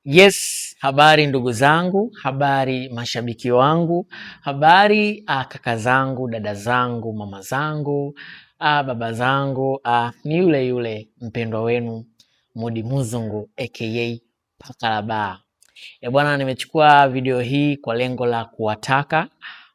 Yes, habari ndugu zangu, habari mashabiki wangu, habari kaka zangu, dada zangu, mama zangu, baba zangu, ni yule yule mpendwa wenu Mudi Muzungu aka Paka la Baa. Ya bwana, nimechukua video hii kwa lengo la kuwataka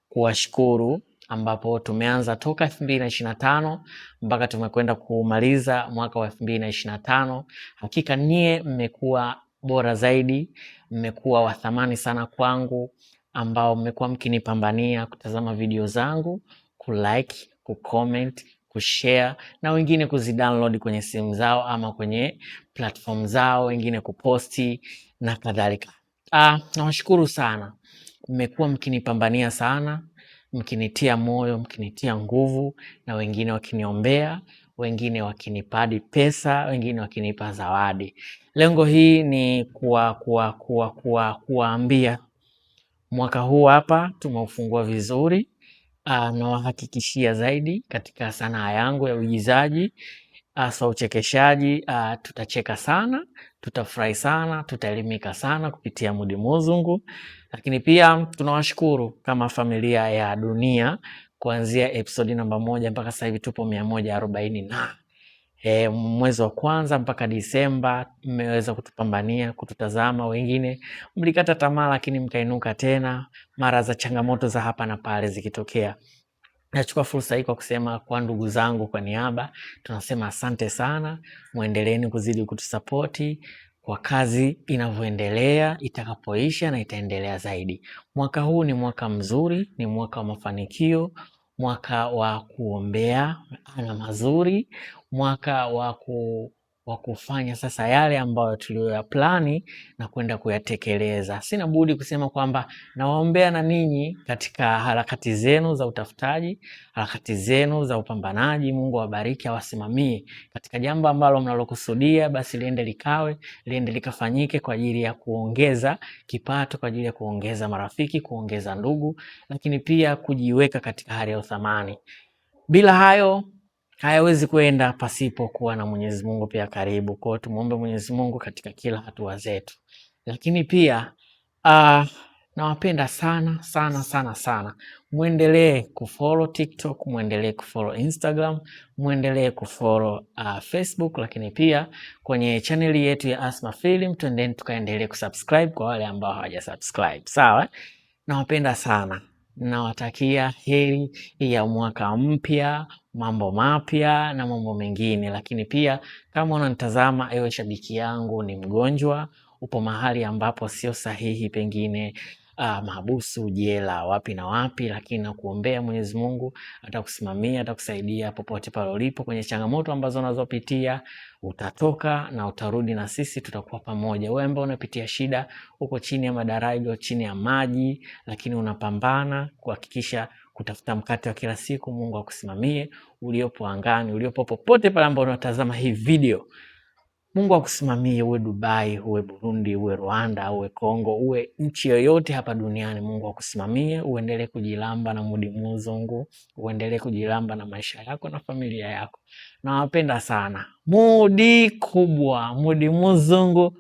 kuwashukuru, ambapo tumeanza toka 2025 mpaka tumekwenda kumaliza mwaka wa 2025. Hakika nyie mmekuwa bora zaidi, mmekuwa wa thamani sana kwangu, ambao mmekuwa mkinipambania kutazama video zangu, kulike, kucomment, kushare na wengine kuzidownload kwenye simu zao ama kwenye platform zao, wengine kuposti na kadhalika. Nawashukuru sana, mmekuwa mkinipambania sana, mkinitia moyo, mkinitia nguvu, na wengine wakiniombea, wengine wakinipadi pesa, wengine wakinipa zawadi. Lengo hii ni kuwa kuwa kuwa kuwa kuwaambia mwaka huu hapa tumeufungua vizuri. Nawahakikishia zaidi katika sanaa yangu ya uigizaji hasa uchekeshaji. Tutacheka sana, tutafurahi sana, tutaelimika sana kupitia Mudi Muzungu. Lakini pia tunawashukuru kama familia ya Dunia kuanzia episodi namba 1 mpaka sasa hivi tupo 140 na mwezi wa kwanza mpaka Disemba mmeweza kutupambania, kututazama. Wengine mlikata tamaa, lakini mkainuka tena mara za changamoto za hapa na pale zikitokea. Nachukua fursa hii kwa kusema kwa ndugu zangu, kwa niaba tunasema asante sana, muendeleeni kuzidi kutusapoti kwa kazi inavyoendelea, itakapoisha na itaendelea zaidi. Mwaka huu ni mwaka mzuri, ni mwaka wa mafanikio, mwaka wa kuombea ana mazuri, mwaka wa kufanya sasa yale ambayo tuliyoyaplani na kwenda kuyatekeleza. Sina budi kusema kwamba nawaombea na ninyi katika harakati zenu za utafutaji, harakati zenu za upambanaji. Mungu awabariki, awasimamie katika jambo ambalo mnalokusudia, basi liende likawe, liende likafanyike kwa ajili ya kuongeza kipato, kwa ajili ya kuongeza marafiki, kuongeza ndugu, lakini pia kujiweka katika hali ya uthamani. Bila hayo hayawezi kwenda pasipo kuwa na Mwenyezi Mungu pia karibu. Kwa hiyo tumuombe Mwenyezi Mungu katika kila hatua zetu. Lakini pia nawapenda sana sana sana sana. Muendelee kufollow TikTok, muendelee kufollow Instagram, muendelee kufollow Facebook, lakini pia kwenye chaneli yetu ya Asma Film, twendeni tukaendelee kusubscribe kwa wale ambao hawajasubscribe. Sawa? Nawapenda sana. Nawatakia heri ya mwaka mpya, mambo mapya na mambo mengine. Lakini pia kama unanitazama, ewe shabiki yangu, ni mgonjwa, upo mahali ambapo sio sahihi, pengine mahabusu, jela, wapi na wapi, lakini nakuombea Mwenyezi Mungu atakusimamia, atakusaidia popote pale ulipo kwenye changamoto ambazo unazopitia, utatoka na utarudi na sisi tutakuwa pamoja. Wewe ambaye unapitia shida, uko chini ya madaraja, chini ya maji, lakini unapambana kuhakikisha kutafuta mkate wa kila siku, Mungu akusimamie. Uliopo angani, uliopo popote pale ambapo unatazama hii video, Mungu akusimamie, uwe Dubai, uwe Burundi, uwe Rwanda, uwe Kongo, uwe nchi yoyote hapa duniani. Mungu akusimamie, uendelee kujilamba na Mudi Muzungu, uendelee kujilamba na maisha yako na familia yako. Nawapenda sana. Mudi kubwa, Mudi Muzungu,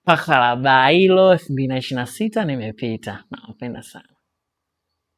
paka la bailo 2026 nimepita. Nawapenda sana.